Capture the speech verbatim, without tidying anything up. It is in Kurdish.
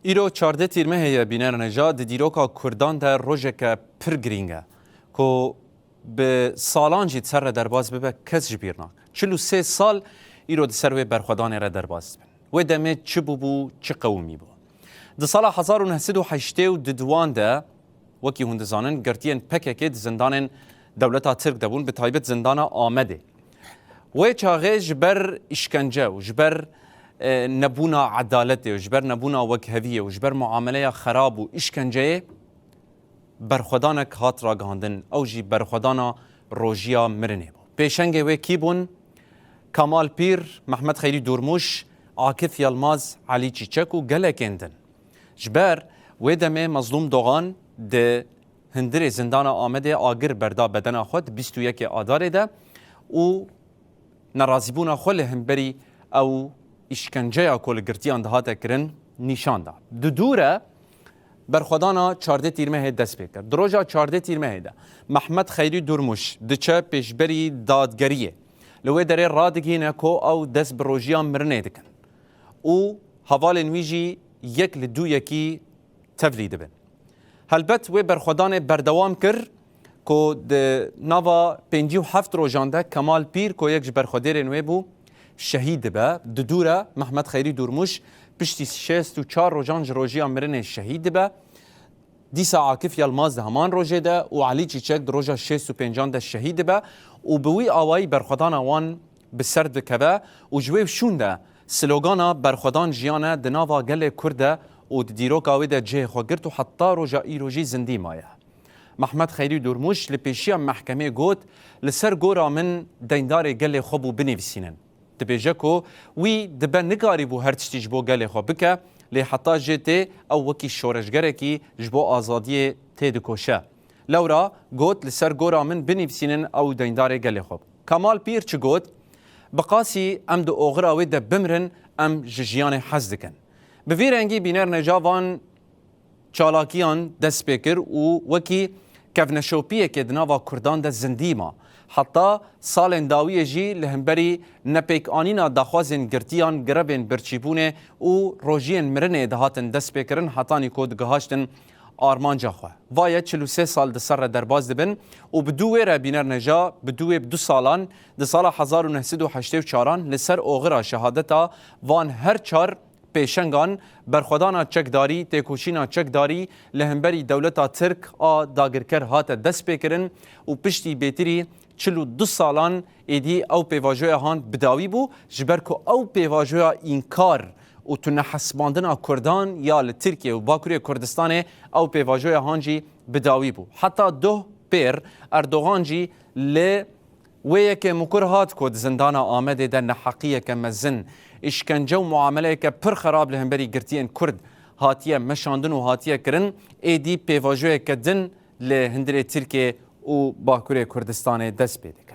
Îro çardeh Tîrmehê ye, bînerên hêja, di dîroka Kurdan de rojeke pir girîng e, ku bi salan jî di ser re derbas bibe, kes ji bîr nake. Çil û sê sal îro di ser wê berxwedanê re derbas dibin. Wê demê çi bûbû, çi qewimî bû? Di sala hezar û neh sed û heştê û duduan de, wekî hûn dizanin, girtiyên P K K di zindanên dewleta Tirk de bûn, bi taybet zindana Amedê. Wê çaxê ji ber îşkence û ji ber, e, nebûna edaletê û ji ber nebûna wekheviyê û ji ber muameleya xerab û îşkenceyê berxwedanek hat ragihandin. Ew jî berxwedana rojiya mirinê bû. Pêşengê wê kî bûn? Kemal Pîr, Mehmet Xeyrî Durmuş, Akif Yilmaz, Elî Çîçek û gelekên din. Ji ber wê demê Mezlûm Dogan di hundirê zindana Amedê agir berda bedena xwe di bîst û yekê Adarê de û nerazîbûna xwe li hemberî ew îşkenceya ku li girtiyan dihate kirin nîşan da. Di dû re berxwedana çardeh Tîrmehê dest pê kir. Di roja çardeh Tîrmehê de Mehmet Xeyrî Durmuş diçe pêşberî dadgeriyê. Li wê derê radigihîne ku ew dest bi rojiya mirinê dikin û hevalên wî jî yek li dû yekî tevlî dibin. Helbet wê berxwedanê berdewam kir ku di nava pêncî û heft rojan de Kemal Pîr, ku yek ji berxwedêrên wê bû, şehîd dibe. Di dû re Mehmet Xeyrî Durmuş piştî şêst û çar rojan ji rojiya mirinê şehîd dibe. Dîsa Akif Yilmaz di heman rojê de û Elî Çîçek di roja şêst û pêncan de şehîd dibe û bi wî awayî berxwedana wan bi ser dikeve û ji wê şûn de slogana berxwedan jiyane di nava gelê Kurd de û di dîroka wê de cihê xwe girt û heta roja îro jî zindî maye. Mehmet Xeyrî Durmuş li pêşiya mehkemê got, "Li ser gora min deyndarê gelê xwe bû binivîsînin." Dibêje ku wî dibe nikarîbû her tiştî ji bo gelê xwe bike, lê heta jê tê ew wekî şoreşgerekî ji bo azadiyê têdikoşe. Lewra got, "Li ser gora min binivîsînin, ew deyndarê gelê xwe bû." Kemal Pîr çi got? "Bi qasî em di oxira wê de bimrin, em ji jiyanê hez dikin." Bi vî rengî bîner neca van çalakiyan dest pê kir û wekî kevneşopiyekê di nava Kurdan de zindî ma. Heta salên dawiyê jî li hemberî nepêkanîna daxwazên girtiyan, grevên birçîbûnê û rojiyên mirinê dihatin destpêkirin, hetanî ku digihaştin armanca xwe. Va ye çil û sê sal di ser re derbas dibin û bi dû wê re bîner neja, bi dû wê bi du salan, di sala hezar û neh sed û heştê û çaran li ser oxira şehadeta van her çar pêşengan, berxwedana çekdarî, têkoşîna çekdarî li hemberî dewleta Tirk a dagirker hate destpêkirin û piştî bêtirî çil û du salan êdî ew pêvajoya han bi dawî bû, ji ber ku ew pêvajoya înkar û tunehesibandina Kurdan ya li Tirkiye û Bakurê Kurdistanê, ew pêvajoya han jî bi dawî bû. Heta doh pêr Erdogan jî li Wê yekê mikur hat ku di zindana Amedê de neheqiyeke mezin, îşkence û muameleyeke pir xerab li hemberî girtiyên Kurd hatiye meşandin û hatiye kirin, êdî pêvajoyeke din li hundirê Tirkiyê û Bakurê Kurdistanê dest pê dike.